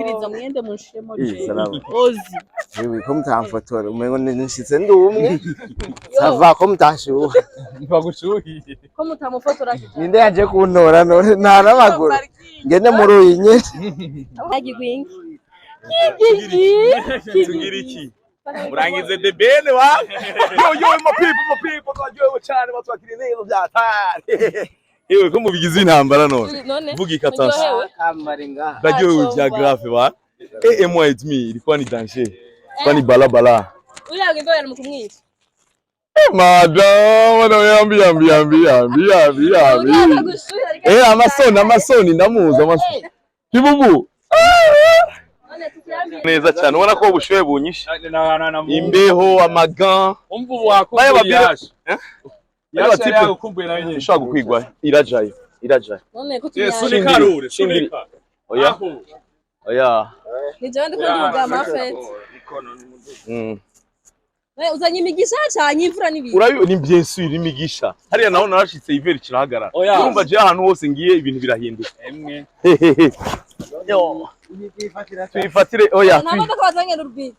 Umviriza mwende munshiremo. Ih, Je salama. Ozi. Wewe ko mutamfotora, umengo nishitse ndi umwe. Ça va ko mutashuha? Ntibagushuhiye. Ko mutamufotora? Ninde yaje kuntora none? Nta n'amaguru ngende muri uyu nyene. Agigwingi. Tugira iki? Murangize the bene wa yo yo, my people, my people, twaryohewe cyane, batwakiriye neza byatari. Yewe, ko mubigize intambara none? None Vuga ikatasi. muryohewe? Ndaryohewe bya grave wa et mois et demi ilikuwa ni danger, ilikuwa ni balabala. Uriya imbeho mu kumwica. Madame, madame, yambi yambi yambi yambi yambi yambi. Uriya gushuhira. Eh, amasoni, amasoni, ndamuzi amasoni kibubu. None tukiyambiye. Neza cyane, ubona ko ubushuhe bunyishe, imbeho, amagan. Umva, ubu wakumbuye. Baya babwira- Yaje. Eh? Yaje. Baya Yari yagukumbuye nawe nyine. Ishobora gukwigwa, irajayo, irajayo. None ko Eh, tunyara. sunika rure. Shingiri. Sunika. Oya. Aho. Oya. Ni jewe ndiko ndivuga amafete. Uzanye imigisha cyane, imvura n'ibintu. Urabi ni bien sûr imigisha. Hariya naho narashitse, iveri kirahagarara. Oya. Urumva je ahantu hose ngiye ibintu birahinduka. Emwe. Hehehe. Yo. Tuyifatire, oya. Nta modoka bazanye n'urubiri.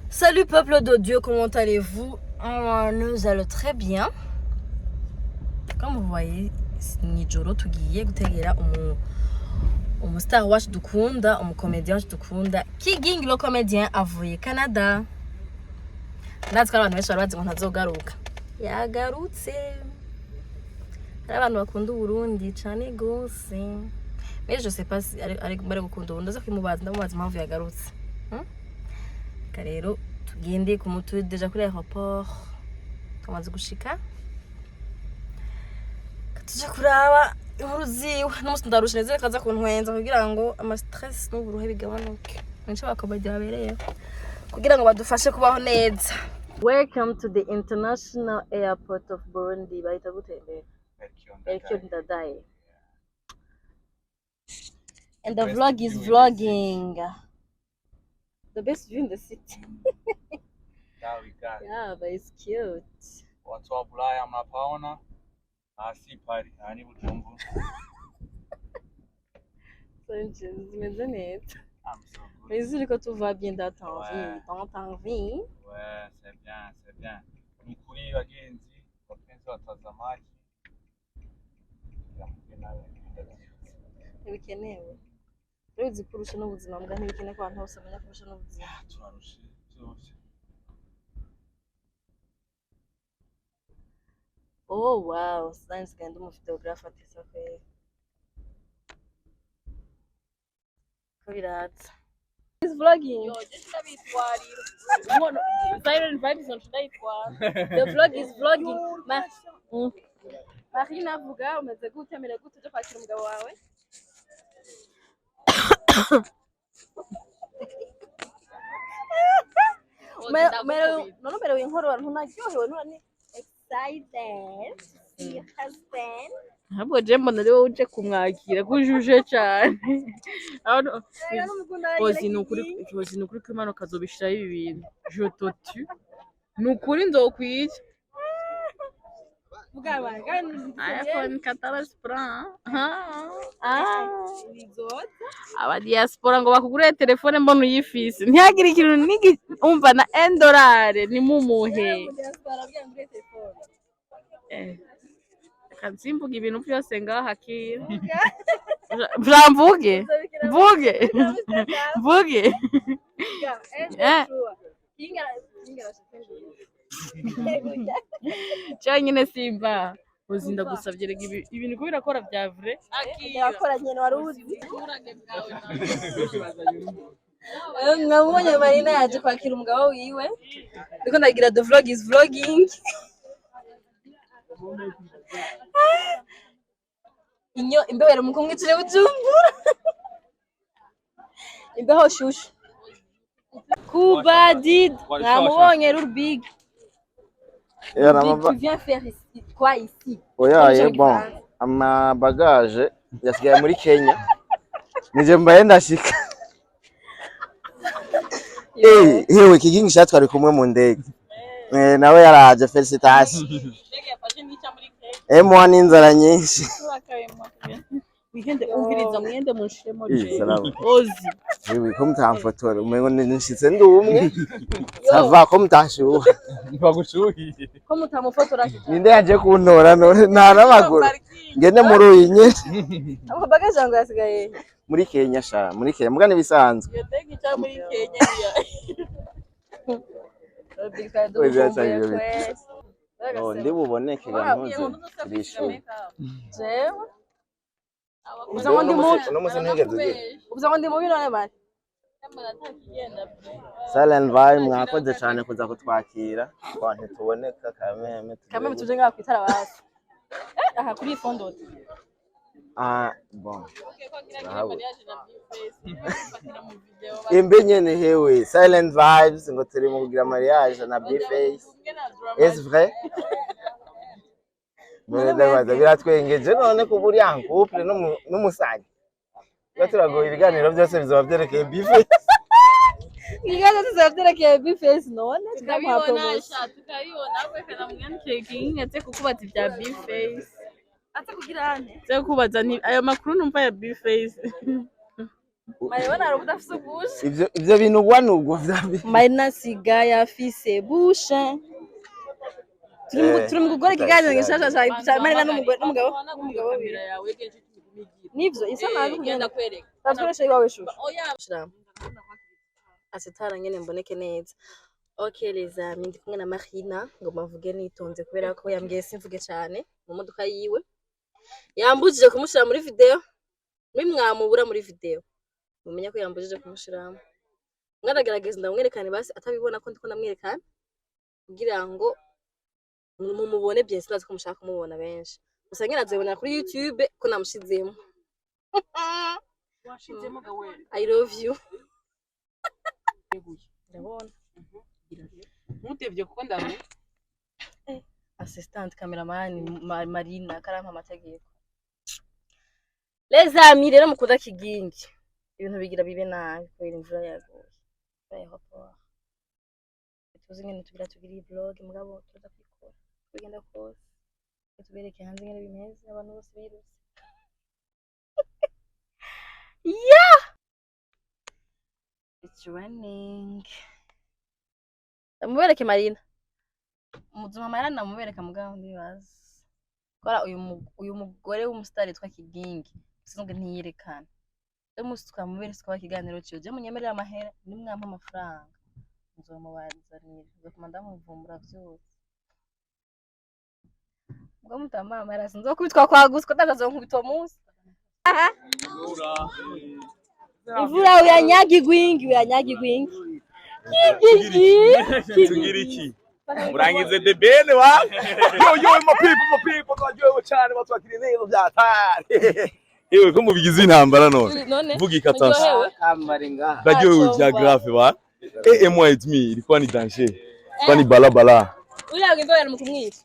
Salut peuple de Dieu, comment allez-vous? Nous allons très bien. Comme vous voyez, nijoro tugiye gutegera umustar wacu dukunda, umucomédien wacu dukunda, Kigingi le comédien avuye Canada. Natwe abantu benshi bari bazi ngo ntazogaruka. Yagarutse. Hari abantu bakunda Uburundi cane gose. Mais je sais pas si ari bari gukunda Uburundi, ndaza kwimubaza, ndamubaza impamvu yagarutse. Reka rero tugende kumutu déjà kuri aéroport tumaze gushika, tuje kuraba inkuru ziwe. N'umunsi ndarusha neza kaza kuntwenza kugira ngo ama stress n'uburuhe bigabanuke. Nico bakomedi babereyeho kugira ngo badufashe kubaho neza. Welcome to the international airport of Burundi. Bahita gute mbere? Melchior Ndadaye. And the vlog is vlogging the best view in the city. Yeah, but it's cute. Watu wa Bulaya mnapaona? Ah, si pari, ah, ni Bujumbura. Sanchez, zimeze neza. I'm so good. Mais ko tout va bien dans ta vie, Ouais. dans ta vie. Ouais, c'est bien, c'est bien. Ni kuri bagenzi, wapenzi watazamaji. Ntibikenewe. Urabizi kurusha n'ubuzima mbwa, ntibikenewe ko abantu bose bamenya kurusha n'ubuzima. Turarushe byose. Oh wow, sinzi genda umuvideographe atesa kweri. Ko biraza. Is vlogging. Siren Vibes ndayitwara. The vlog is vlogging. Marine avuga, umeze gute, amere gute uje kwakira umugabo wawe? None umerewe inkorora, ntunaryohewe, nturani excited to see your husband? Ahubwo je mbona ari wowe uje kumwakira ko ujuje cane. Ozi, ni ukuri, Ozi, ni ukuri ko Imana ukazobishiraho ibi bintu, je te tue, ni ukuri nzokwica. iPhone 14 Pro. Ah. Aba diaspora ngo bakugurire telefone, mbona uyifise, ntihagire ikintu nigi umva na endorare nimumuhe. Eh. Reka nsimbuge ibintu byose ngaha kira. Mvuge. Mvuge. Mvuge. Eh. Cyonyine simba. Uzi ndagusavye rega ibintu ko birakora bya vrai. Birakora nyene, wari uzi. Mwabonye Marina yaje kwakira umugabo wiwe. Ndiko ndagira the vlog is vlogging. Inyo imbeho iri mukumwicire Bujumbura. Imbeho shushu. Kuba did mwamubonye Rubig. Yeah, Big, tu viens faire ici quoi ici? Oya, ye bon. Ama bagage yasigaye muri Kenya. Nije mbaye ndashika. Eh, hewe Kigingi sha twari kumwe mu ndege. Nawe yaraje, félicitations. M1 n'inzara nyinshi. Wihende, umviriza, mwende munshiremo. Ih, Je salama. Ozi. Wewe ko mutamfotora, umengo nishitse ndi umwe. Ça va ko mutashuha? Bagushuhiye. Ko mutamufotora? Ninde yaje kuntora none? Nta n'amaguru ngende muri uyu nyene. Amabagaje yangu yasigaye Muri Kenya sha, muri Kenya muga nibisanzwe. Iyo ndege ica muri Kenya. Ozi yacaye ibyo. Oh, ndi buboneke ga ntuze turishimye. Jewe uvuze ngo ndi mubi. Uno musi ntigeze ugira. Uvuze ngo ndi mubi none mari. Silent Vibe, mwakoze cyane kuza kutwakira kwa ntituboneka kameme. Kamwe tuje ngaha kwitara basi. Aha kuri fondote. Ah bon, imbe nyene hewe Silent Vibes ngo turi mu kugira mariage na B-Face, est vrai? None ndabaza, biratwengeje none kuba uri en couple n'umusanyi? Tuba turagoye, ibiganiro byose bizoba byerekeye B-Face. Ibiganiro tuzaba byerekeye B-Face none tukamuha Tukabibona. promotion. Sha, tukabibona ahubwo reka namwandikire kingi aze kukubaza ibya B-Face. Ate kugira ane? Aze kukubaza nti ayo makuru numva ya B-Face. Maribona hari ubudafise ubushe. Ivyo bintu ugwa nugwa vya Marina sigaye afise bushe. Turi mu gukora ikiganiro gishasha ca Marina n'umugabo wiwe. Nivyo isa nabi kugenda kwereka. Tatworesha iwawe shusho. Oya. Asitara nyene mboneke neza. Okay les amis, ndi kumwe na Marina, ngo mavuge nitonze kubera ko yambwiye simvuge cyane mu modoka yiwe. Yambujije kumushira muri video. Nimwamubura muri video, mumenye ko yambujije kumushiramo. Mwaragerageza ndamwerekane basi atabibona ko ndiko ndamwerekana kugira ngo mumubone bien, sinzi ko mushaka kumubona benshi. Gusa nyine azobibonera kuri YouTube ko namushizemo. Washizemo gawe. I love you. Ndabona. Ntutevye kuko ndaru. Assistant cameraman Marina karampa amategeko. Les amis rero mukunda Kigingi, ibintu bigira bibe nabi kubera imvura yaguye. Aéroport tuzi ngene tugira tugira iyi vlog, mugabo turaza kwikora tugenda kose tubereke hanze ngene bimeze, abantu bose birutse. Yeah, it's raining. Ndamubereke Marina muzuma, Marina ndamubereka, mugabo ndibaza kora uyu mugore w'umusitari yitwa Kigingi usanzwe ntiyerekana. Uyu munsi twamuberetse twaba ikiganiro ciwe. Je munyemerera amahera, nimwampa amafaranga nzomubazanira, nzokuma ndamuvumbura vyose. Ubwo mutampaye amahera sinzokubitwa kwa gusa ndazazonkubita uwo munsi. Imvura uyanyagigwingi uyanyagigwingi Kigingi. Tugira iki? Murangize the bene wa. Yo yo, my people, my people, twaryohewe cyane, batwakiriye neza byatari. Yewe ko mubigize intambara none. None Vuga ikatansi. muryohewe? Kamari ngaha. Ndaryohewe bya grave wa. Et moi et demi, ilikuwa ni danger. Ilikuwa ni balabala. Uriya wimbo mu kumwica.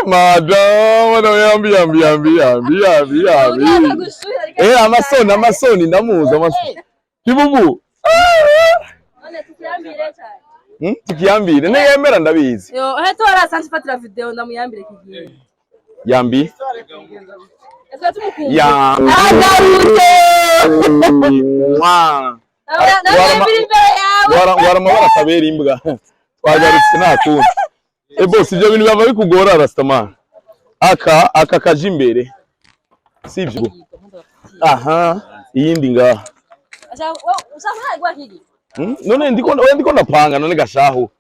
Madame, yambi yambi yambi yambi yambi yambi. Uriya gushuhira. Eh, amasoni amasoni ndamuzi amasoni. Kibubu. None tukiyambire cyane. Tukiyambire ntiyemera ndabizi. Yo, heto warasanze ifatira video ndamuyambire Kigingi. Yambi. Ese tumukumbuye. Yambi. Agarutse. Mwa. Ndamuyambire imbere yawe. Wara wara amabara atabera imbwa. Twagarutse nta kundi. Eh boss, ibyo bintu biba bikugora Rastaman. Aka kaje imbere. Sivyo? Aha, iyindi ngaha. Ushaka gwa Kigi? None ndiko oya ndiko ndapanga none gashahu.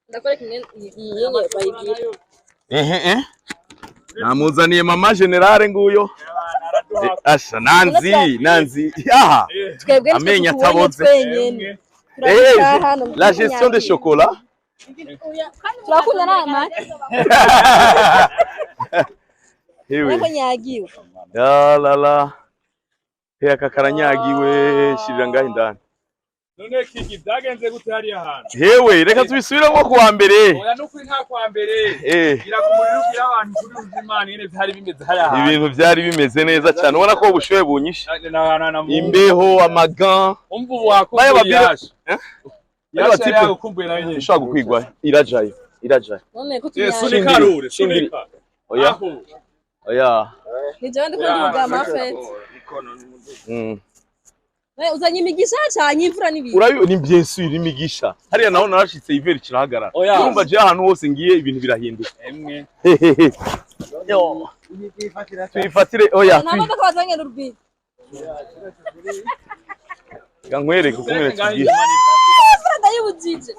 Ndakwereka iyi nye bayigira. Ehe eh. Namuzaniye mama générale nguyo. Asha Nanzi, Nanzi. Aha. Twebwe Amenyo ataboze. twenyene. Eh, la gestion de chocolat. Turakunda nama. Hewe. Ariko nyagiwe. Ya la la. He aka karanyagiwe, shirira ngaho indani. None Kigi, byagenze gute hariya hantu? Hewe, reka tubisubiremo kuwa mbere. Oya, nukuri nta kwa mbere. Eh, Gira ku muriro ubwira abantu kuri uzimana ingene vyari bimeze hariya hantu. Ibintu byari bimeze neza cyane. Ubona ko ubushuhe bunyishe. Na Imbeho, amagan. Umva ubu wakumbuye Baya babiri- yaje. Eh? Baya Yaje batipe- yari yagukumbuye nawe nyene. Ishobora gukwigwa irajayo. Iraja. None ko Eh, tunyagiwe. sunika rure, Shindiri. sunika. Oya. Aho. Oya. Ni jewe ndiko ndivuga amafete. Eh, uzanye imigisha cyane, imvura n'ibintu. Urabi ni bien sûr imigisha. Hariya naho narashitse, iveri kirahagarara. Oya. Urumva je ahantu hose ngiye ibintu birahinduka. Emwe. Hehehe. Yo. Tuyifatire, oya. Nta modoka bazanye n'urubiki. Reka nkwereke uko mwene tugiye. Imvura ndayibujije.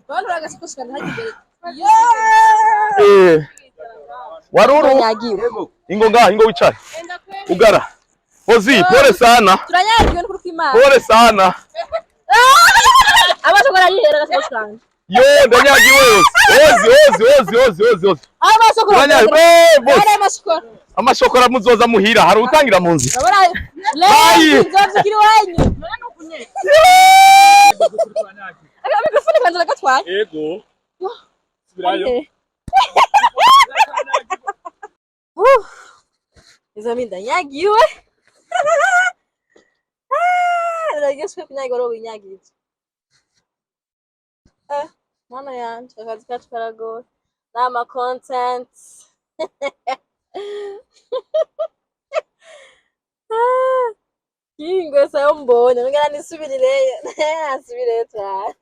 Bantu bagasakoshi kandi hajya imbere. Yo! Eh. Waruru. Turanyagiwe. Ingo ngaha, ingo wicare. Ugara. Ozi, pole sana. Turanyagiwe n'ukuri kw'Imana. Pole sana. Amashokora arihera agasakoshi kanje. Yo, ndanyagiwe yose. Ozi, ozi, ozi, ozi, ozi, ozi. Amashokora. Turanyagiwe. Eh, boss. Ari amashokora. Amashokora muzoza muhira, hari utangira mu nzira. Urabona Bye. leo nzovyukira iwanyu. Aka mikrofone kanje nagatwaye. Ego. Subirayo. Okay. Izo minda nyagiwe. Ah, urageswe kunyagirwa ari winyagirije. Eh, mwana yanje, akazi kacu karagora. N'ama content. Ah, Kingwe sayo mbonye, nongera nisubirireyo. Nasubireyo turare.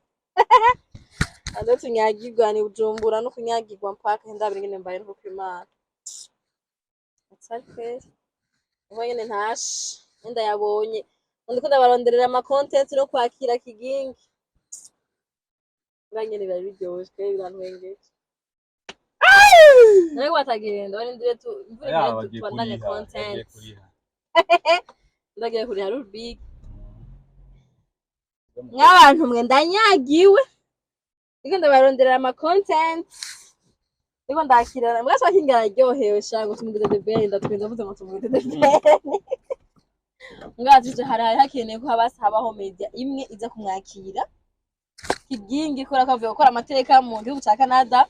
Ando tunyagirwa ni Bujumbura no kunyagirwa mpaka ndabira ingene mbaye n'uko Imana. Atari kweri. Ubwo nyene ntashe, ndayabonye. Ndiko ndabaronderera ama content no kwakira Kigingi. Nga nyene biba biryoshe, birantwengeje. Nariko batagenda, barindiriye tu imvura Oya, igere bagiye tubandanye kuriha, bagiye content. kuriha. Ndagiye kuriha Rubik. Nk'abantu mwe ndanyagiwe. Ndiko ndabaronderera ama content. Ndiko ndakirana. Mbwa twakinga araryohewe sha, ngo tumugize The Ben, ndatwenza mvuze ngo tumugize The Ben. Mbwa tuje hari hakeneye ko habasi habaho media imwe iza kumwakira. Kigingi kubera ko avuye gukora amateka mu gihugu ca Canada.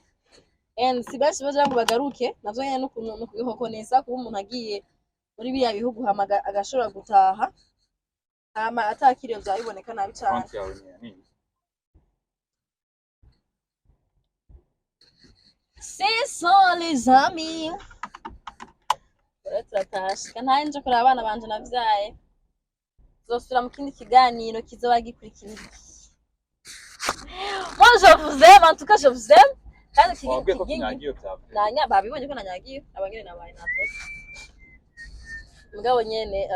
And si benshi baja ngo bagaruke, navyo nyene nukubihokonesa kuba umuntu agiye muri biriya bihugu hama agashobora gutaha hama atakiriye, vyaba biboneka nabi cane. Konti yawe ni nini? Ce sont les amis. Rero turatashe. Ntaye nje kuraba abana banje navyaye. Tuzosubira mu kindi kiganiro kizoba gikurikira iki. Moi je vous aime, en tout cas je vous aime. Kandi Wabwiye ko Kigingi tunyagiwe vyavuye. nanya babibonye ko nanyagiwe, abangene nabaye natose. Mugabo nyene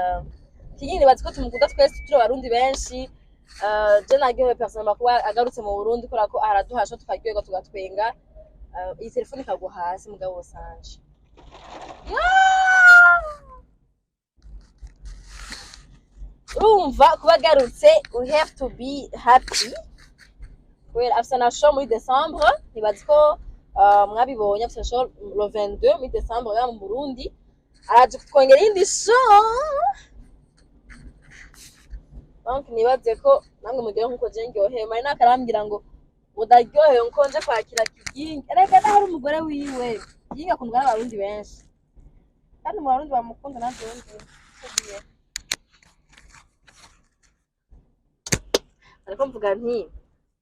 Kigingi bazi ko tumukunda twese, turi abarundi benshi. Je naryohewe personnellement kuba agarutse mu Burundi kubera ko araduhasha tukaryoherwa tugatwenga. Iyi telefone ikagwa hasi mugabo sanje. Yeah! Urumva kuba agarutse, we have to be happy kubera afise na show muri Decembre. Ntibazi ko mwabibonye, afise show le 22 muri Decembre ngaha mu Burundi, araje kutwongera iyindi show. Donc nibaze ko namwe mugire nkuko je ndyohewe. Marina akarambwira ngo udaryohewe nko nje kwakira Kigingi. Erega naho ari umugore wiwe, Kigingi akundwa n'abarundi benshi kandi mu barundi bamukunda navyo ndi. Ariko mvuga nti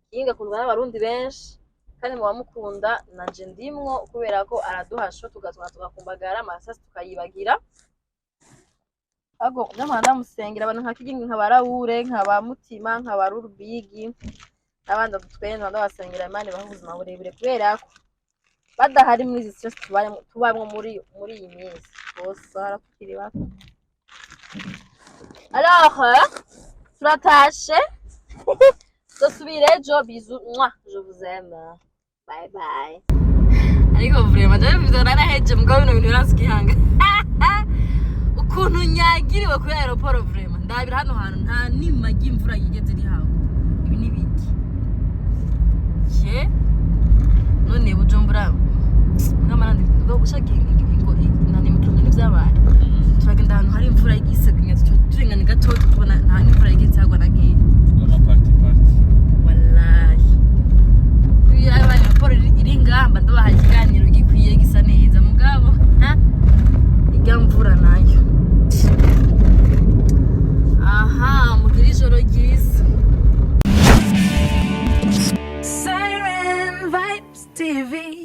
Kigingi akundwa n'abarundi benshi kandi mu bamukunda nanje ndimwo, kubera ko araduha show tugatuma tugakumbagara amasasi tukayibagira. Ahubwo nyamara ndamusengera abantu nka Kigingi, nka Barawure, nka ba Mutima, nka ba Rurubigi n'abandi badutwenza, ndabasengera Imana ibahe ubuzima burebure, kubera ko badahari muri izi stress tubamwo muri iyi minsi bose tukiri bato. Alors turatashe, dusubire ejo. Bisous, moi je vous aime, bye bye. Ariko vraiment ndabivuze naraheje, mugabo bino bintu biransikihanga ukuntu nyagiriwe kuri aéroport. Vraiment ndabira hano hantu nta nima ry'imvura yigeze rihawe. Ibi ni biki ke none Bujumbura ngamara ndi ushaginga.